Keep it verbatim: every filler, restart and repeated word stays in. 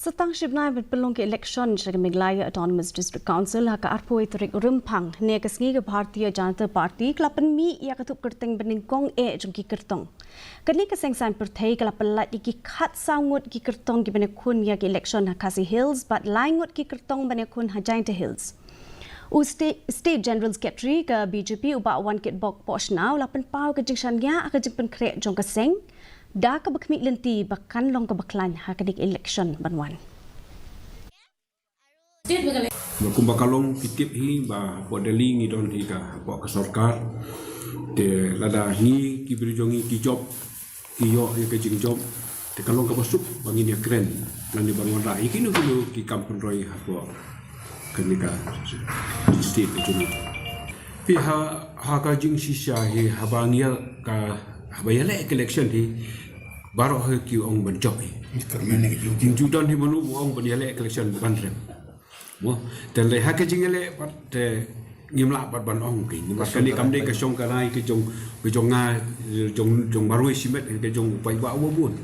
Sa tang shi bnai ban pynlong ka election sha ka Meghalaya Autonomous District Council ha ka arphew tarik Rymphang, ne ka sngi ka Bharatiya Janata Party ka la pynmih ïa ka thup kyrteng banyngkong eh jong ki kyrtong. Kane ka seng saiñ pyrthei ka la pyllait ïa ki khatsaw ngut ki kyrtong kiban ïakhun ïa ka election ha Khasi Hills bad lai ngut ki kyrtong ban ïakhun ha Jaintia Hills. U State, State General Secretary ka B J P u Bah Wankitbok Pohshna u la pynpaw ka jingshaniah ha ka jingpynkhreh jong ka seng da kaba khmih lynti ba kan long kaba khlaiñ ha kane ka election ban wan. Ba kumba ka long phi tip hi ba hapoh Delhi ngi don hi ka hapoh ka sorkar. Te lada ngi ki briew jong ngi ki jop, ki ïoh ïa ka jingjop, te ka long kaba suk ba ngin ïakren lane ban wanrah ïa kino kino ki kam pynroi hapoh kane ka state ka jong ngi. Phi ha, ha ka jingshisha hi haba ngi ïa ka, haba ïaleh ka election hi, baroh hi ki ong ban jop hi. Ju don hi mano ba ong ban ïaleh ka election ban rem. Mo, te lei ha ka jingïaleh pat te ngim lah pat ban ong ki. Namar kane kam dei ka shong ka rai ka jong, ka jong nga, jong, jong marwei shimet, ka jong u paidbah uba bun.